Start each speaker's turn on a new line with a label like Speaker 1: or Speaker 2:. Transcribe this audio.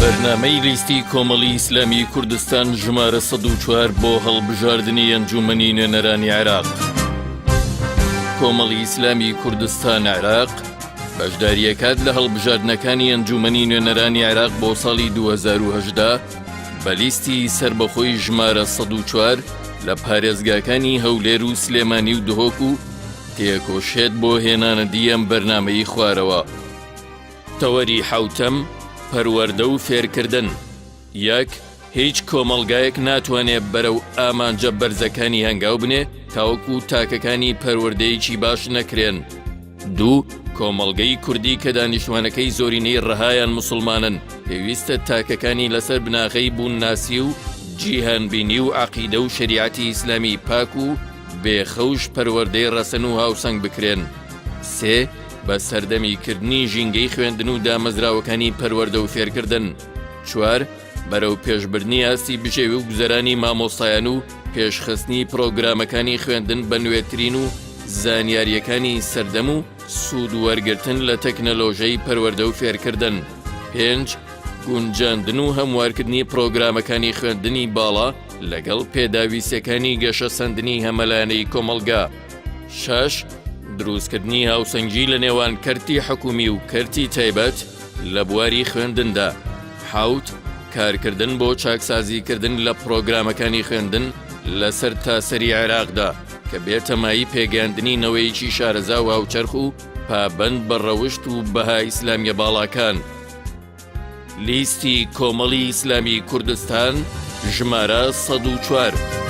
Speaker 1: بەرنامەی لیستی کۆمەڵی ئیسلامی کوردستان ژمارە 104 بۆ هەڵبژاردنی ئەنجومەنی نوێنەرانی عێراق. کۆمەڵی ئیسلامی کوردستان عێراق بەشداریەکات لە هەڵبژاردنەکانی ئەنجومەنی نوێنەرانی عێراق بۆ ساڵی 2010 بە لیستی سەربەخۆی ژمارە 104 لە پارێزگاکانی هەولێر و سلێمانی و دهۆک و تێکۆشێت بۆ هێنانەدی ئەم بەرنامەی خوارەوە. تەوەری حەوتەم، پەروەردە و فێرکردن. یەک، هیچ کۆمەڵگایەک ناتوانێ بەرەو ئامانجە بەرزەکانی هەنگاو بنێ تاوەکو تاکەکانی پەروەردەیەکی باش نەکرێن. دوو، کۆمەڵگەی کوردی کە دانیشتوانەکەی زۆرینەی ڕەهایان موسڵمانن، پێویستە تاکەکانی لەسەر بناغەی بوونناسی و جیهانبینی و عەقیدە و شەریعەتی ئیسلامی پاک و بێ خەوش پەروەردەی ڕەسەن و هاوسەنگ بکرێن. سێ، بە سەردەمی کردنی ژینگەی خوێندن و دامەزراوەکانی پەروەردە و فێرکردن. چوار، بەرەو پێشبردنی ئاستی بژێوی و گوزەرانی مامۆستایان و پێشخستنی پرۆگرامەکانی خوێندن بە نوێترین و زانیارییەکانی سەردەم و سوود وەرگرتن لە تەکنەلۆژەی پەروەردە و فێرکردن. پێنج، گونجاندن و هەموارکردنی پرۆگرامەکانی خوێندنی باڵا لەگەڵ پێداویستیەکانی گەشەسەندنی هەمەلایەنەی کۆمەڵگا. شەش، دروستکردنی هاوسەنگی لە نێوان کەرتی حکومی و کەرتی تایبەت لە بواری خوێندندا. حەوت، کارکردن بۆ چاکسازیکردن لە پڕۆگرامەکانی خوێندن لە سەرتاسەری عێراقدا کە بێتە مایەی پێگەیاندنی نەوەیەکی شارەزا و هاوچەرخ و پابەند بە ڕەوشت و بەها ئیسلامیە باڵاکان. لیستی کۆمەڵی ئیسلامی کوردستان ژمارە 104.